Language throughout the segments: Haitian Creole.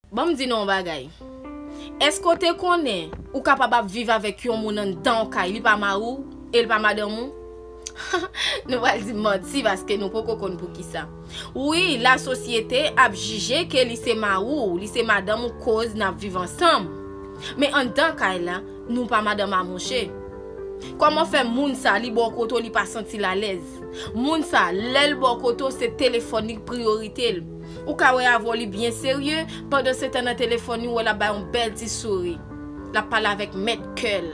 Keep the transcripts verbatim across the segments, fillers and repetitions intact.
Ban m di nou yon bagay. Èske w te konnen ou kapab ap viv avèk yon moun anndan yon kay, li pa mari w e li pa madanm ou? Nou pral di manti paske nou poko konn poukisa. Wi, lasosyete ap jije ke li se mari w, li se madanm ou koz n ap viv ansanm. Men anndan kay la, nou pa madanm a mouche. Kòman fè moun sa li bò kote w li pa santi l alèz? Moun sa, lè l bò kote w, se telefòn li k priyorite l. Ou ka wè avè w li byen serye, pandansetan nan telefòn li ou wè l ap bay yon bèl ti souri. L ap pale avèk mèt kè l.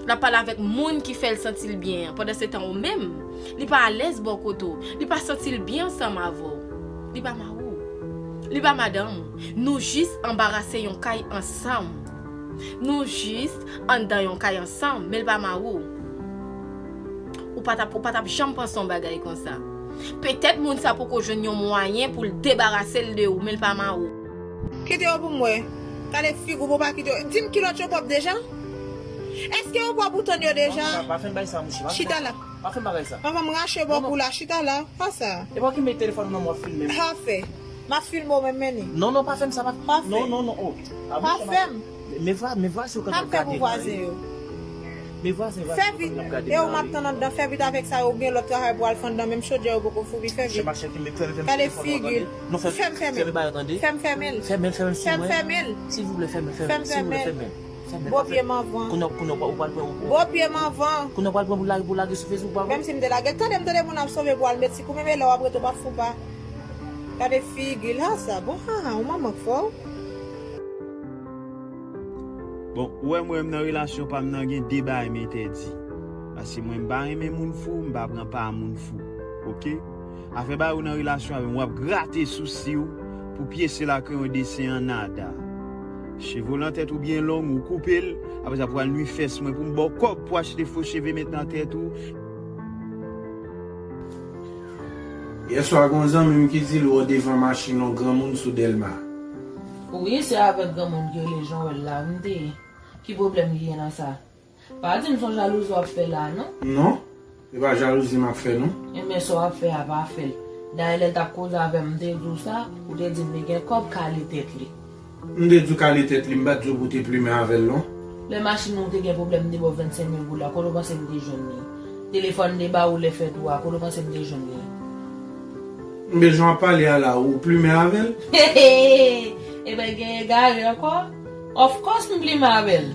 L ap pale avèk moun ki fè l santi l byen an. Pandansetan ou menm, li pa alèz bò kote w. Li pa santi l byen ansanm avè w. Li pa mari w. Li pa madanm ou. Nou jis anbarase yon kay ansanm. Nou jis anndan yon kay ansanm, men l pa mari w. Ou pa t ap, ou pa t ap janm panse yon bagay konsa. Petèt moun sa poko jwenn yon mwayen pou l debarase l de ou, men l pa mari w. Kite yo pou m wè. Gade figi w pou w pa kite yo. Di m kilòt yo pwòp deja? Èske yo pwòp bouton yo deja? Non, pa, pa fè m bay sa, mouche. Pa fè m Chita la. Pa fè m bagay sa. Papa m rache bò kou la. Chita la. Pa sa. E pa ki met telefòn nan mwen filme m. Pa fè. M ap filme w menm, men ni. Non, non, pa fè m sa, pa. Pa fè. Non, non, non, oh. Ah, pa fè m. Men vwa, men vwa si w konn ap gade. Pa fè pou vwazen yo. Men vwazen, vwazen yo konn ap gade. Fè vit. E ou m ap tann anndan, fè vit avèk sa yo, gen lòt travay pou al fè anndan, menm chodyè yo poko foubi, fè vit. Gade figi l. Non, fè, fè m fèmen. Fè m fèmen l. Fè m fèmen l. Fè m fèmen l. Silvouplè, fèmen, fèmen. Silvouplè, fèmen. Fèmen. Gwo pye m anvan. Kounye a, kounye a, ou pral pran, ou, ou. Gwo pye m anvan. Kounye a, ou pral pran pou lage, pou lage sou Facebook, pa vre? Menm si m te lage, tande m, tande moun ap sove pou al met ti kou, men lè w ap rete w p ap fou pa. Gade figi l, ha sa, bon, ha, ha, yon manman k fè w. Bon, ou wè mwen menm nan relasyon pa m nan gen de bagay m entèdi. Paske mwen m pa renmen moun fou, m pa pran pa moun fou. Oke? Afè bagay ou nan relasyon avè m, w ap grate sousi w pou pyese l ak yon desen an nada. Cheve w nan tèt ou byen long, ou koupe l, apre sa pou al nwi fès mwen pou m ba w kòb pou achte fo cheve met nan tèt ou. Yèswa, gen yon zanmi m ki di l wè w devan machin yon granmoun sou Dèlma. Wi, se avèk granmoun ki rele Joel la m te ye. Ki pwoblèm ki gen nan sa? Pa di m se yon jalouzi w ap fè la, non? Non, e pa jalouzi m ap fè, non. Ebyen, sa w ap fè a, pa fè l. Dayè, lè l t ap koze avè m, m te di w sa, ou te di m li gen kòb, kale tèt li. M te di w kale tèt li, m pa t di w pou w te plimen avè l, non. Lè machin nan w te gen pwoblèm, m te ba w vennsenk mil goud la, kote w panse m te jwenn li? Telefòn m te ba ou lè fèt ou a, kote w panse m te jwenn li? M bezwen ap pale a la, ou plimen avè l? Ebyen, gen egare ankò? Of course, m plimen avè l.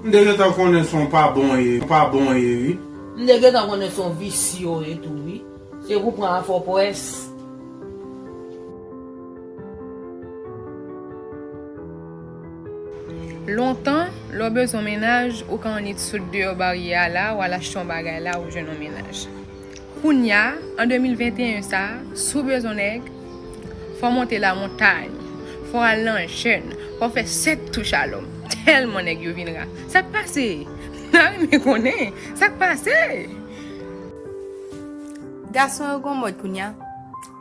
M te gentan konnen se yon pa bon ye, pa bon ye, wi. M te gentan konnen se yon visye w ye tou, wi. Se pou pran afè w pwès. Lontan, lè w bezwen yon mennaj, ou ka annik sot deyò baryè a la, w al achte yon bagay la, ou jwenn yon mennaj. Kounye a, an de mil venteyen sa a, si w bezwen nèg, fò w monte lamontay, fò w al nan jèn, fò w fè sèt touch a lòm. Tèlman nèg yo vin ra. Sa k pase? M ta renmen konnen. Sa k pase? Gason yo gon mòd kounye a.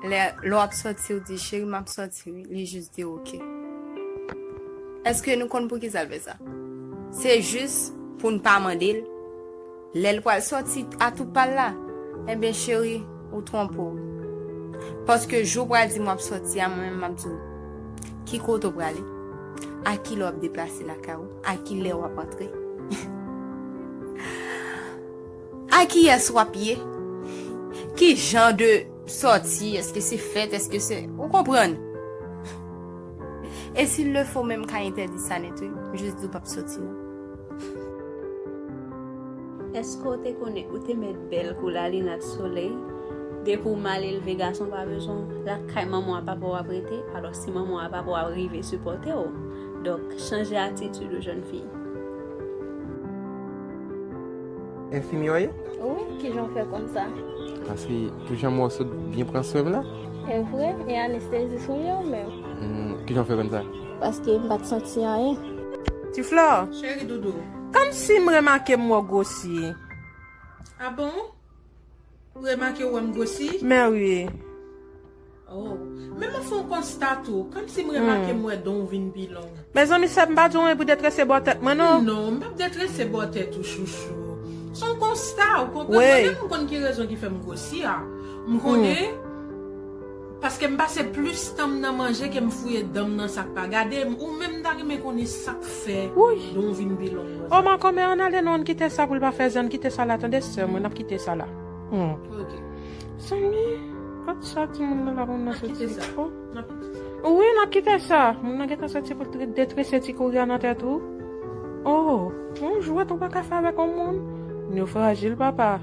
Lè, lè w ap sòti, ou di, "Cheri, m ap sòti wi." Li jis di, "Oke." Èske nou konn poukisa l fè sa? Se jis pou n pa mande l. Lè l pral sòti a tou pa l la, ebyen, cheri, ou twonpe w. Paske jou w pral di m w ap sòti a, mwen menm m ap di w, ki kote w prale? A ki lè w ap deplase lakay ou? A ki lè w ap antre? A kiyès w ap ye? Ki jan de sòti? Èske se fèt? Èske se, ou konprann? E s'il le faut, menm ka entèdi sa nèt, wi. M jis di w p ap sòti, non. Èske w te konnen ou te mèt bèl kou lalinat solèy? Depi w mal elve, gason pa bezwen w. Lakay manman w ak papa w ap rete, alò si manman w ak papa w ap rive sipòte w. Donk, chanje atitid ou, jèn fi. Enfimyè w ye? Wi, kijan w fè konn sa? Paske pou jan mwen sot byen pran swen m la. E vre? E anestezis ou ye ou menm? Hmm, kijan w fè konn sa? Paske m pa t santi anyen. Ti Flò. Cheri doudou. Kòmsi m remake m wè w gwosi. A bon? Ou remake w wè m gwosi? Men wi. Oh, men m ap fè yon konsta tou, kòmsi m remake m wè don w vin pi long. Mezanmi, sè m pa di w anyen pou detrese bò tèt mwen, non. Non, m p ap detrese bò tèt ou, chouchou. Se yon konsta, ou konprann? Mwen menm, m konn ki rezon ki fè m gwosi a. M konnen, Paske m pase plis tan m nan manje ke m fouye dan m nan sa k pa gade m. Ou menm m ta renmen konnen sa k fè Woy. don w vin pi long. O man, kòmè, ann ale non, ann kite sa pou l pa fè zen, ann kite sa la, tande sè mwen, n ap kite sa la. Hmm. Ok. Zanmi, gad sa timoun nan la pou nan N ap kite soti. Sa. Oh. N ap kite sa. Wi, n ap kite sa. Moun nan gentan soti pou l tre- detrese ti kouri a nan tèt ou. Oh, yon jwèt ou pa ka fè avèk yon moun. Nou frajil, papa.